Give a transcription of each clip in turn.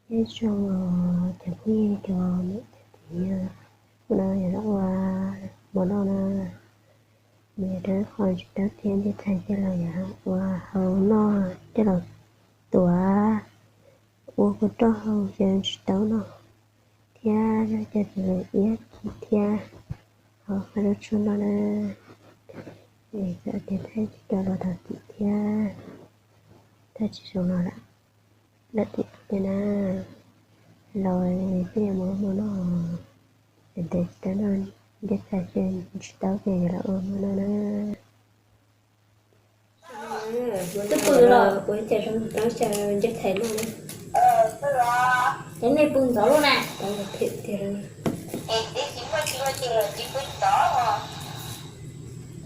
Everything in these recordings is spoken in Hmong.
Nyob zoo os cov phooj ywg cov niam cov txiv, hnub no yog los ua hmo noj na, nws yog rau qhov tsis tau thiab, Ntxawg Txhais thiaj los yog ua hau noj coj los tuav ua kua roj hau ces tsis tau noj thiab, cov txiv iab khi thiab hau haj lub tshuaj noj na. Es txawm tias thaij tsis tau los thov txim thiab, thaij tsis zoo los lawm, thov txim thiab na. Los peb yuav mus ua hmo noj, ces ntev tsis tau noj, Ntxawg Txhais ces tsis tau ces yuav los ua hmo noj na. Twb pw los ua cas zoo rau Ntxawg Txhais noj na. Ces nej pw ntxov lawm na.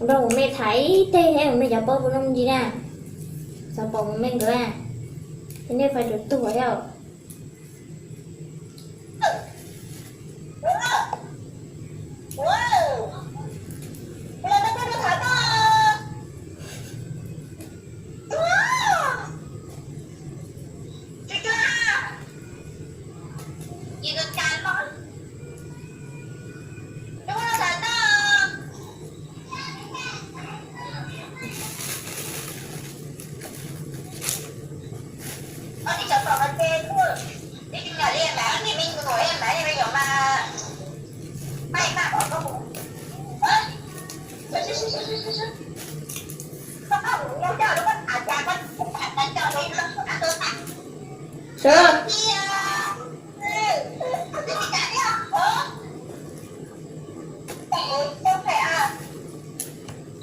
Nrog kuv me tham ib teg thiab, kuv me cov paub puas noj me ntsis na. Xav pom kuv me nkawd na, ces nej fais rau tuag thiab. Sawv,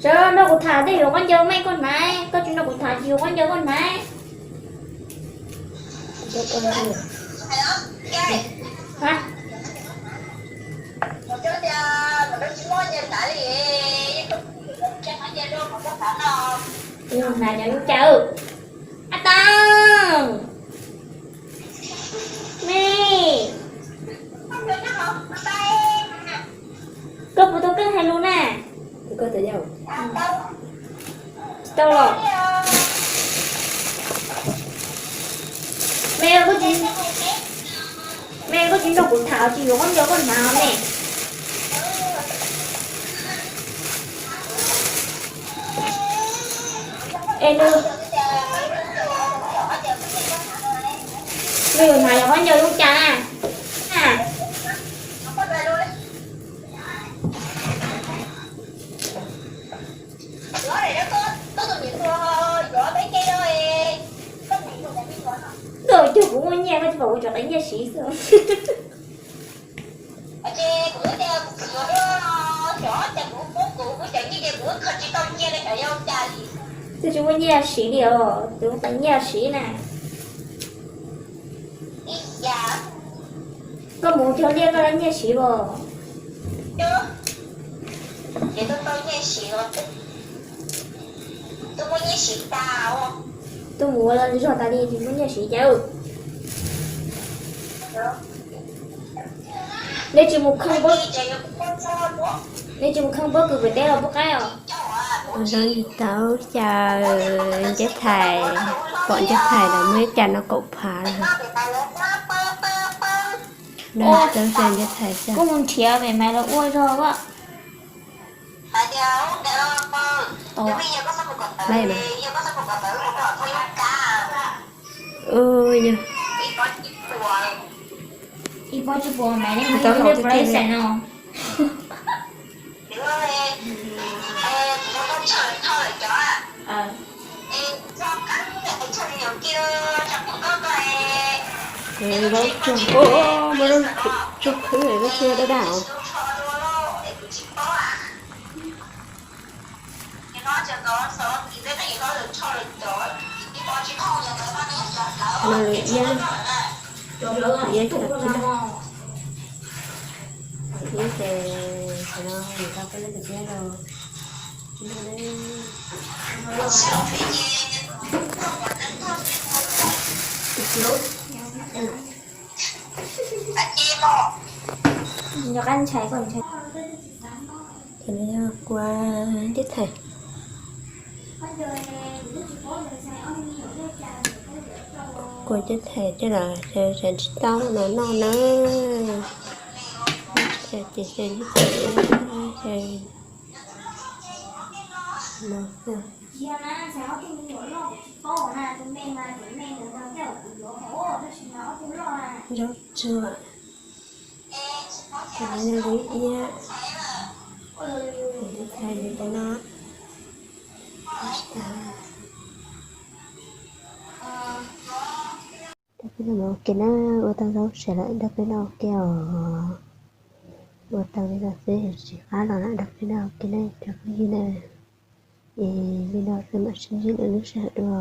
sawv nrog kuv tham, tej yuav khaub ncaws me koj hnav, koj tsis nrog kuv tham tsis yuav khaub ncaws koj hnav. Hnav cov lub cas. A tau me, koj puas tau keej hais lus na? Tsis tau los. Me, me koj tsis nrog kuv tham tsis yuav khaub ncaws koj hnav me. Es nws, nws yuav hnav cov khaub ncaws zoo cas na? Koj cuag kuv muaj nyiaj, koj tsis pom kuv cov qe nyiaj siv xwb. Twb tsis muaj nyiaj siv li os, tus qe nyiaj siv na. Koj mus cog liaj koj lab nyiaj siv os. Tuaj mus ua zog tas li tsis muaj nyiaj siv cas. Nej tsis mus khee, nej tsis mus khee pob kws pem teb los pub qaib os. Ua zoo tsis tau cas, Ntxawg Txhais, pom Ntxawg Txhais lawm muaj ib cas no kaum phav lawm. Kuv mus nrhiav pem mas los ua zog as. Ib pob tsis pua mas nej mus ib leeg pua ib xees no. Zaub tsuag, muaj zaub tsuag khwb daj daj os. No lawv iab, lawv iab cov tib laj, lawv iab ces qhov no nws tau peb lub cov tib laj rau. Nco qab ntshai koj ntshai. Ces no yog kua Ntxawg Txhais. Kuv cov thais coj los xaws tsis tau no noj na. Xaws ces xaws ib txhia, xaws no xwb. Zaub tsuag, cov no zoo iab, kuv thaij li cov no. Rau peb noj ua ke na, ua tau zaub sawv lawm, rau peb noj ua ke os. Ua tau li no xwb tsis qab los lawm, rau peb noj ua ke na cov phooj ywg na. Es li no xwb mam sib ntsib lwm lub sij hawm dua.